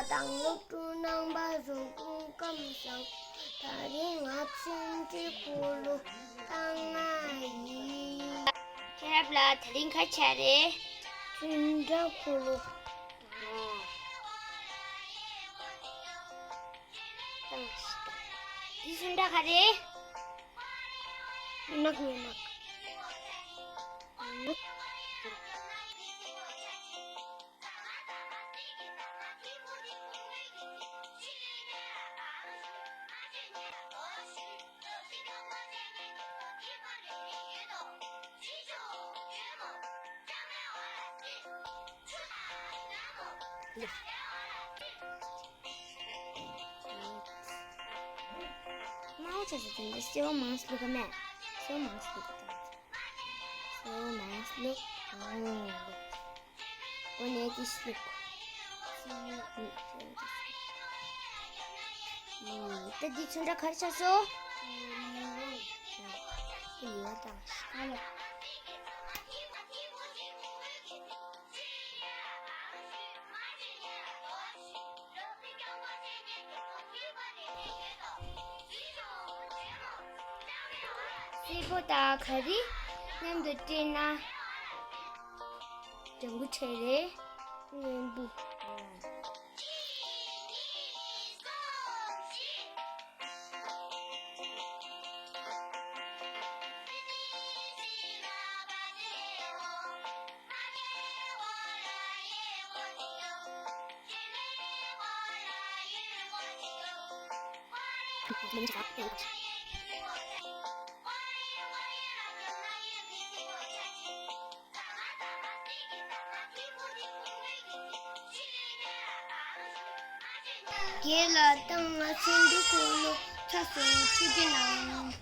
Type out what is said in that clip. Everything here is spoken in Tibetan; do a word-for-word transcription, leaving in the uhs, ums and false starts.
དང་སློབ་ཕྲུག་རྣམ་པ་ཚོ་སྐུ་ཁམས་བཟང་། དེ་རིང་ང་ཚོན་ཁྲིད་ཁུ་ལུ་བཏང་ང་ཡིན། ཁྱེད་རབ་ལ་དེ་རིང་ག་ཆ་རེད། ཚོན་ཁྲིད་ཁུ་ལུ། ཨོ། བཏང་ཞིག་བཏང་། འདི་ཚོན་ཁྲིད་ག་རེད། ནག་མི་ནག་ནག་མའོ་ཆེ་ས་དེ་འདྲ་སེ་བ་མང་སུ་ལུག་ག་མེད། སེ་བ་མང་སུ་ལུག་ག་དང་། སེ་བ་མང་སུ་ལུག་ཨོ། ཀོ་ནེ་ཏི་སི་ལུག་ད་འདི་ཚོན་ཁྲིད་ག་རེ་ཆགས་སོང་། ཡིན་ལ་དང་། སེར་པོ་དང་ག་རེ་མཉམ་དུ་སྤྲད་ན་ལྗང་གུ་ཆགས་རེད། སྔོན་པོ། རྒན་ལགས་ད་ང་ཚོ་འདི་ཁོ་ལོ་ཚ་སོང་ཆུ་རྒྱུ་ནང་།